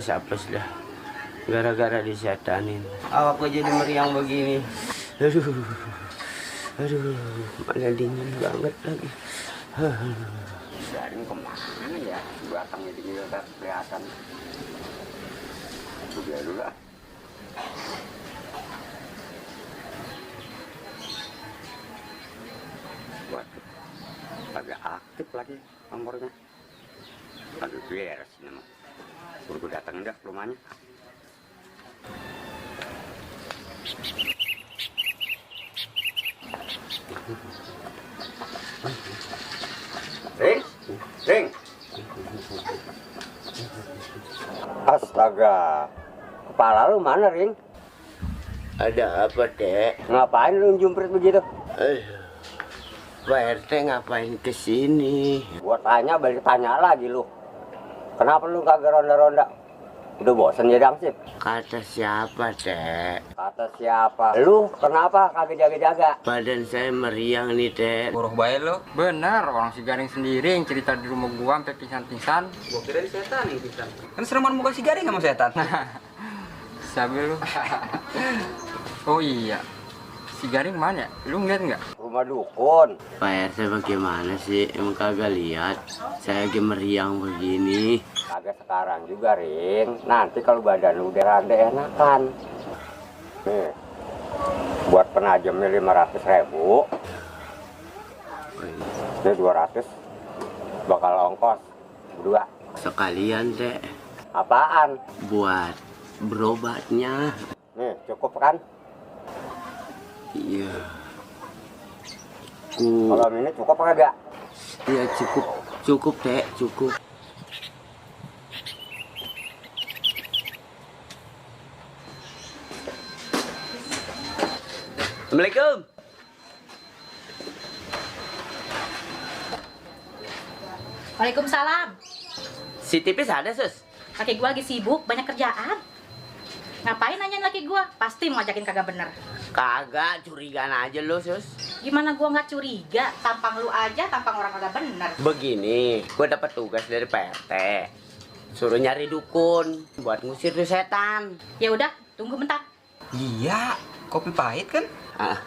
apes dah. Gara-gara disetanin. Awak kok jadi meriang begini. Aduh, mana dingin banget lagi. Garing kemana ya? Batangnya dingin udah kelihatan. Itu dia dulu lah. Waduh, agak aktif lagi nomornya. Aduh, beres ini mah. Suruh gue datang enggak ke rumahnya. Ring, Ring. Astaga, kepala lu mana, Ring? Ada apa, Dek? Ngapain lu jumprit begitu? Pak RT ngapain kesini? Gua tanya balik tanya lagi lu. Kenapa lu kagak ronda-ronda? Udah bosan jadi hansip? Kata siapa, Dek? Kata siapa? Lu kenapa kagak jaga-jaga? Badan saya meriang nih, Dek. Buruh baik lo. Benar, orang si Garing sendiri yang cerita di rumah gua sampai pingsan-pingsan. Gua kira di setan yang pingsan. Kan sereman muka si Garing sama setan. Sabi lu. Oh iya. Si Garing mana? Lu ngeliat nggak? Rumah dukun. Pak RT bagaimana sih? Emang kagak lihat? Saya lagi meriang begini. Kagak sekarang juga, Ring. Nanti kalau badan lu udah rada enakan. Nih, buat penajamnya 500.000. Ini 200. Bakal ongkos. Berdua. Sekalian, Dek. Apaan? Buat berobatnya. Nih, cukup kan? Iya. Kalau ini cukup apa kagak? Iya cukup, cukup, Dek, cukup. Assalamualaikum. Waalaikumsalam. Si tipis ada, Sus? Laki gua lagi sibuk, banyak kerjaan. Ngapain nanyain laki gua? Pasti mau ajakin kagak bener. Kagak, curigaan aja lu, Sus. Gimana gua nggak curiga? Tampang lu aja, tampang orang kagak bener. Begini, gua dapat tugas dari Pak RT. Suruh nyari dukun buat ngusir tuh setan. Ya udah, tunggu bentar. Iya, kopi pahit kan? Ah.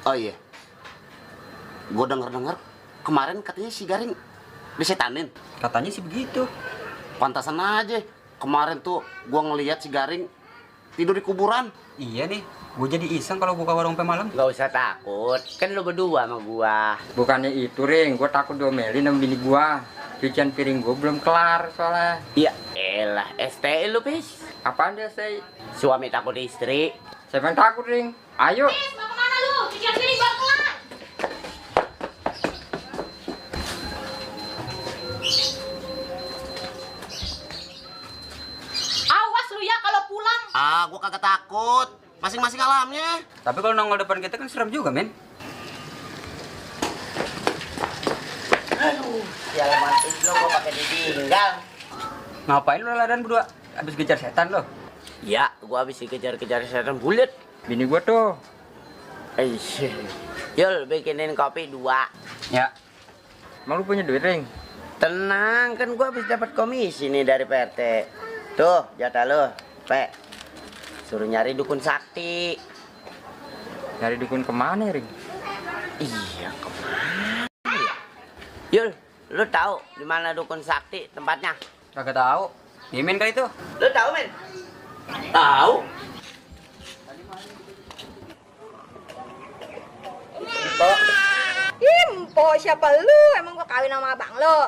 Oh iya. Gua denger-denger kemarin katanya si Garing disetanin. Katanya sih begitu. Pantasan aja. Kemarin tuh gua ngelihat si Garing tidur di kuburan. Iya nih, gue jadi iseng kalau buka warung sampai malam. Gak usah takut, kan lu berdua sama gua. Bukannya itu, Ring, gue takut diomelin sama bini gua. Cucian piring gue belum kelar soalnya. Iya, elah, STI lu, Pis. Apaan dia, say? Suami takut istri. Siapa yang takut, Ring? Ayo. Pis, mau kemana lu? Cucian piring baru kelar. Awas lu ya kalau pulang. Ah, gua kagak takut. Masing-masing alamnya. Tapi kalau nongol depan kita kan serem juga, men. Aduh, sialan mantis lo gua pakai ditinggal. Ngapain lu ladan berdua? Abis kejar setan lo? Ya, gua habis dikejar-kejar setan bulat. Bini gua tuh. Yul, bikinin kopi 2. Ya. Emang lu punya duit, Ring? Tenang, kan gua habis dapat komisi nih dari PRT. Tuh, jatah lo, Pe. Suruh nyari dukun sakti. Nyari dukun kemana, Ring? Iya, kemana ya? Yul, lu tahu di mana dukun sakti tempatnya? Kagak tahu. Mimin kali itu. Lu tahu, men? Tahu. Impo, siapa lu? Emang gua kawin sama abang lo?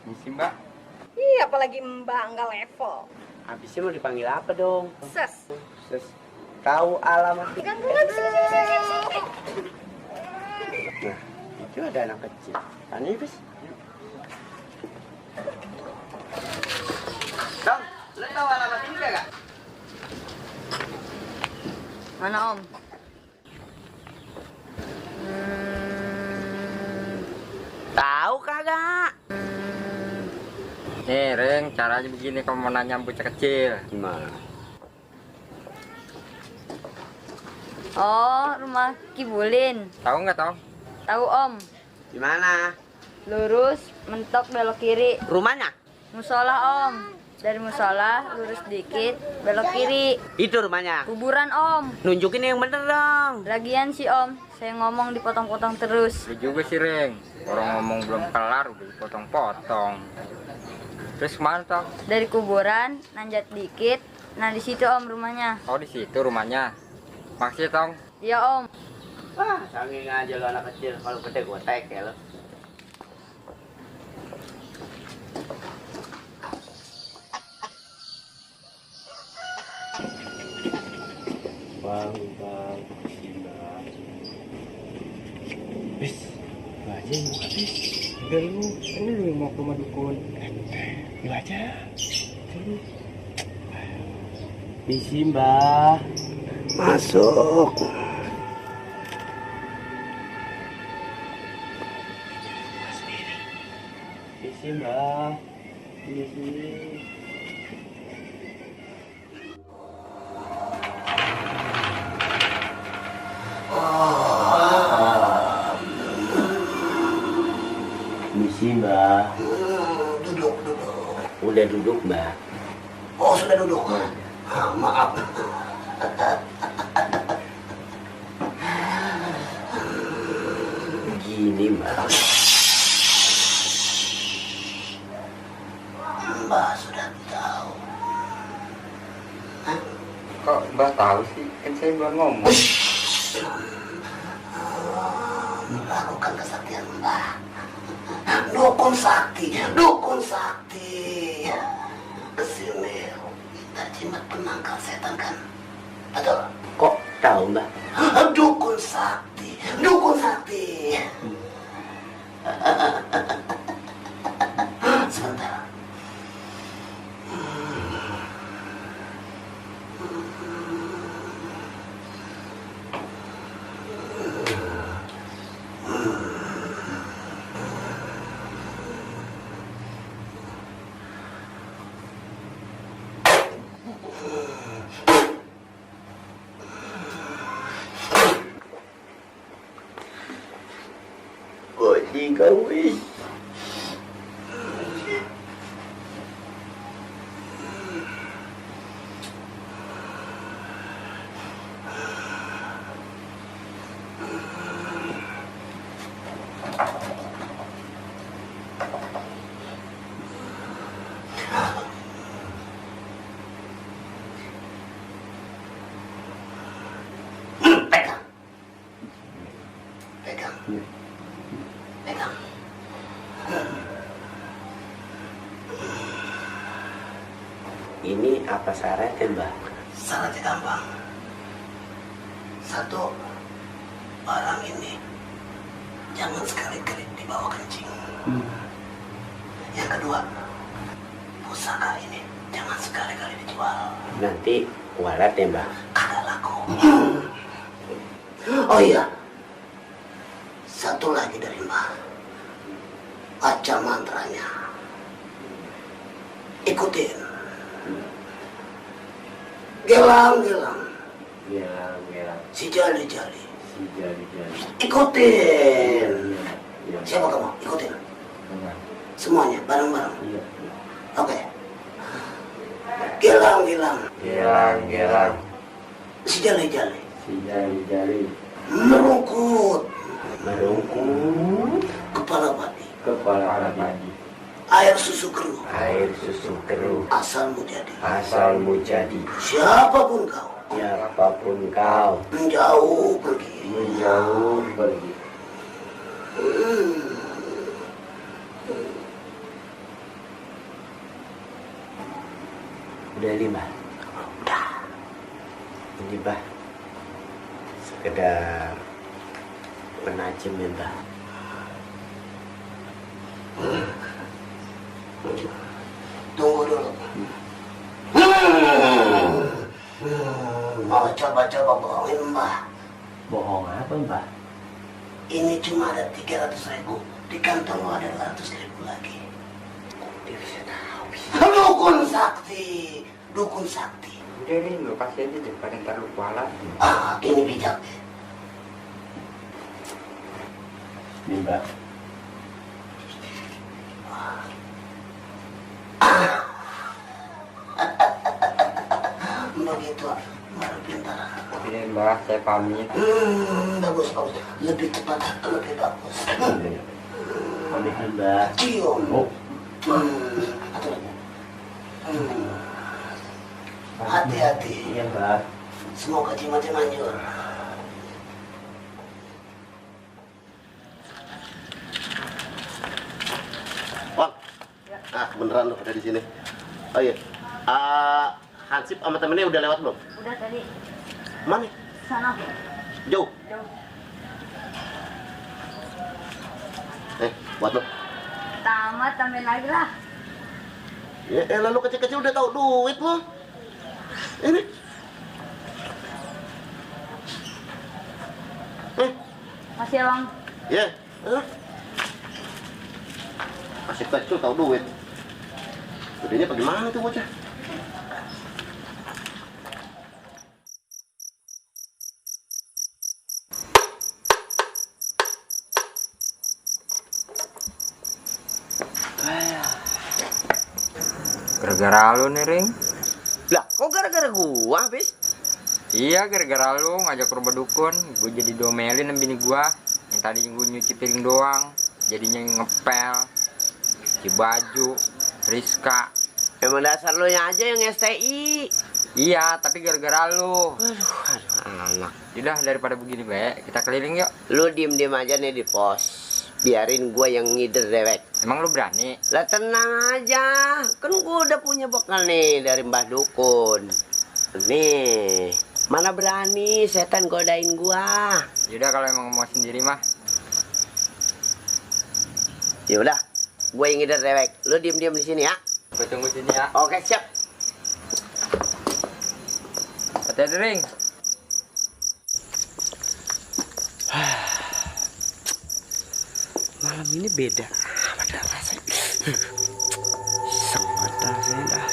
Misi, Mbak. Ih, apalagi mbak nggak level. Habisnya mau dipanggil apa dong? Ses. Terus tahu alamat. Gangguan sini. Nah, itu ada anak kecil. Tanya, Bis. Dong, lu tahu alamat ini kagak? Mana Om? Tahu kagak? Nih, Ring, caranya begini kalau mau nanya bocah kecil. Gimana? Oh, rumah Kibulin. Tahu nggak, tahu? Tahu Om? Gimana? lurus, mentok belok kiri. Rumahnya? Musola Om. Dari musola lurus dikit, belok kiri. Itu rumahnya. Kuburan Om. Nunjukin yang bener dong. Lagian sih Om, saya ngomong dipotong-potong terus. Lu juga sih, Reng. Orang ngomong belum kelar udah dipotong-potong. Terus kemana, Tok? Dari kuburan, nanjat dikit. Nah di situ Om rumahnya. Oh, di situ rumahnya. Makasih, Tong. Iya Om. Wah, sanging aja lo anak kecil. Kalau gede gue tek ya lo. Bang. Bis, aja mau habis. Udah lu, ini lu yang mau ke rumah dukun. Lu aja. Dulu. Bisi Mbah. Masuk. Bisi Mbah. Bisi. Misi Mbak. Duduk. Udah duduk Mbak. Oh, sudah duduk. Maaf. Gini Mbak. Mbak sudah tahu. Kok Mbak tahu sih? Kan saya belum ngomong. Lakukan kesaktian Mbak. Dukun sakti. Kesini kita jimat penangkal setan kan? Betul? Kok tahu Mbak? Dukun sakti. Sebentar. Kau wis. Pegang. Ini apa syaratnya Mbak? Syaratnya gampang. Satu, barang ini jangan sekali-kali dibawa kencing. Yang kedua, pusaka ini jangan sekali-kali dijual. Nanti warat ya Mbak? Kagak laku. Oh iya, satu lagi dari Mbak. Baca mantranya. Ikutin. Gelang. Si jali. Ikutin. Siapa kamu? Ikutin. Semuanya, bareng-bareng. Oke. Gelang. Si jali. Merungkut. Kepala babi. Air susu keruh. Asal mujadi. Siapapun kau. Menjauh pergi. Udah ini Mbak? Udah. Ini Mbak sekedar penajem ya Mbak. Tunggu dulu. Mau coba-coba bohongin Mbak. Bohong apa Mbak? Ini cuma ada 300.000. Di kantong lo ada 200.000 lagi. Dia bisa tahu. Dukun sakti. Udah nih, lu kasih aja daripada ntar lu kualat. Ini bijak. Ini Mbak Oke Mbah, saya pamit. Bagus, bagus. Lebih cepat, lebih bagus. Pamit Mbah. Cium. Hati-hati. Iya Mbah. Semoga jimatnya manjur. Wah, beneran loh ada di sini. Oh iya, Hansip sama temennya udah lewat belum? Udah tadi. Mana? Sana. Jauh. Jauh. Buat lo. Tamat, tambahin lagi lah. Ya, lalu kecil-kecil udah tahu duit lo. Ini. Masih ya, Bang. Ya. Masih kecil tahu duit. Gedenya bagaimana tuh bocah? Gara-gara lu nih, Ring. Lah, kok gara-gara gua, Bis? Iya, gara-gara lu ngajak ke rumah dukun, gue jadi domelin sama bini gua. Yang tadi gue nyuci piring doang, jadinya ngepel, cuci baju, Rizka. Emang dasar lu yang aja yang STI. Iya, tapi gara-gara lu. Aduh, anak. Udah, daripada begini, Be, kita keliling yuk. Lu diem-diem aja nih di pos. Biarin gua yang ngider dewek. Emang lu berani? Lah tenang aja. Kan gua udah punya bekal nih dari Mbah Dukun. Nih, mana berani setan godain gua. Yaudah, kalau emang mau sendiri mah. Ya udah, gua yang ngider dewek. Lu diem-diem di sini ya. Gue tunggu sini ya. Oke, siap. Hati-hati, Ring. Malam ini beda. Ada rasanya. Sangat rasanya dah.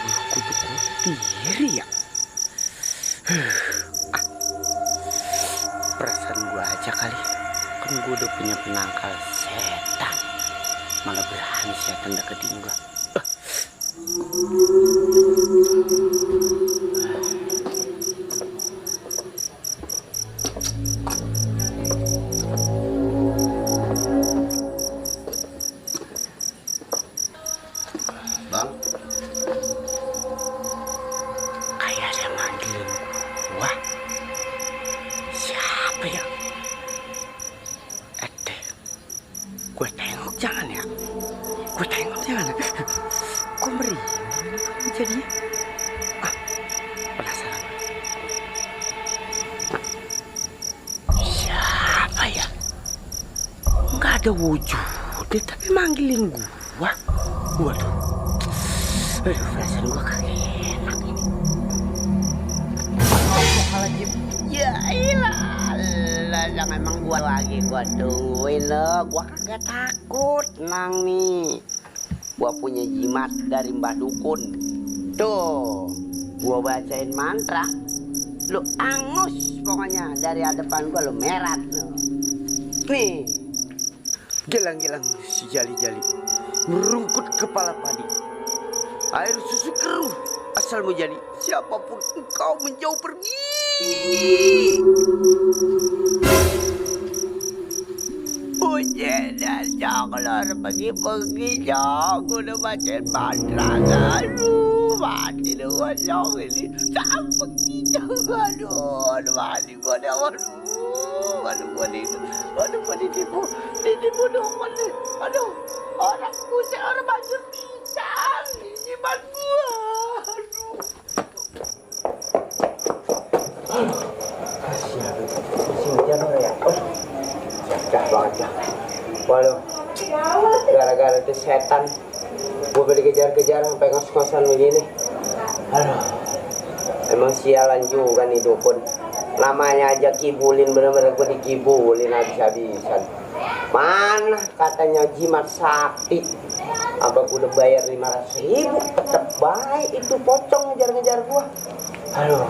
Bulu kuduk diri ya. Perasaan gua aja kali. Kan gua udah punya penangkal setan. Malah berani setan deketin gua. Bang, kayak ada yang manggilin gua. Siapa ya? Gue tengok jangan ya? Gue tengok jangan ya? Kok merinding jadinya? Penasaran. Siapa ya? Nggak ada wujudnya tapi manggilin gua. Waduh. Aduh, perasaan gua kagak enak ini. Ya ilah, jangan emang gua lagi gua tungguin lo. Gua kagak takut, tenang nih. Gua punya jimat dari Mbah Dukun. Tuh, gua bacain mantra. Lu angus pokoknya dari hadapan gua lu merat lo. Nih, gelang-gelang si jali-jali merungkut kepala padi. Air susu keruh asal menjadi siapapun engkau menjauh pergi. Ujian dan janganlah pergi-pergi jauh. Udah bacain mantra. Aduh, mati dong ini. Tak pergi jauh. Aduh, mati gua dah. Aduh, gua ditipu. Ditipu dong. Aduh, orang pusing, orang bajur pisang. Jimat gua. Aduh. Kasihan. Masih hujan ya. Dah banget dah. Waduh, gara-gara itu setan gue dikejar-kejar sampai ngos-ngosan begini. Aduh, emang sialan juga nih dukun. Namanya aja kibulin, bener-bener gue dikibulin habis-habisan. Mana katanya jimat sakti. Apa gue udah bayar 500.000, tetep baik itu pocong ngejar-ngejar gue. Aduh,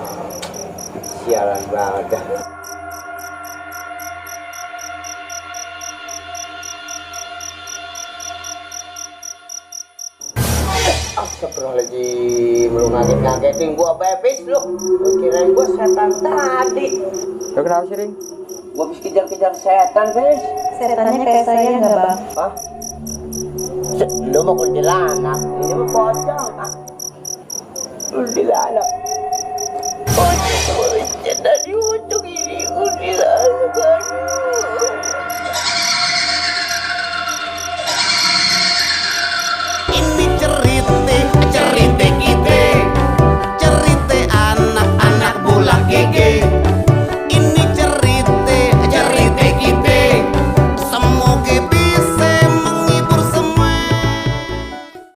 sialan banget dah. Astagfirullah. Astagfirullahaladzim, lu ngagetin gua bebis lu. Lu kirain gua setan tadi. Lu kenapa sih, Ring? Gua habis kejar-kejar setan, Bes. Setannya kayak saya nggak bang? Hah? Lu mau kuntilanak, ini mah pocong. Ah. Kuntilanak. Pocong, tadi pocong ini kuntilanak.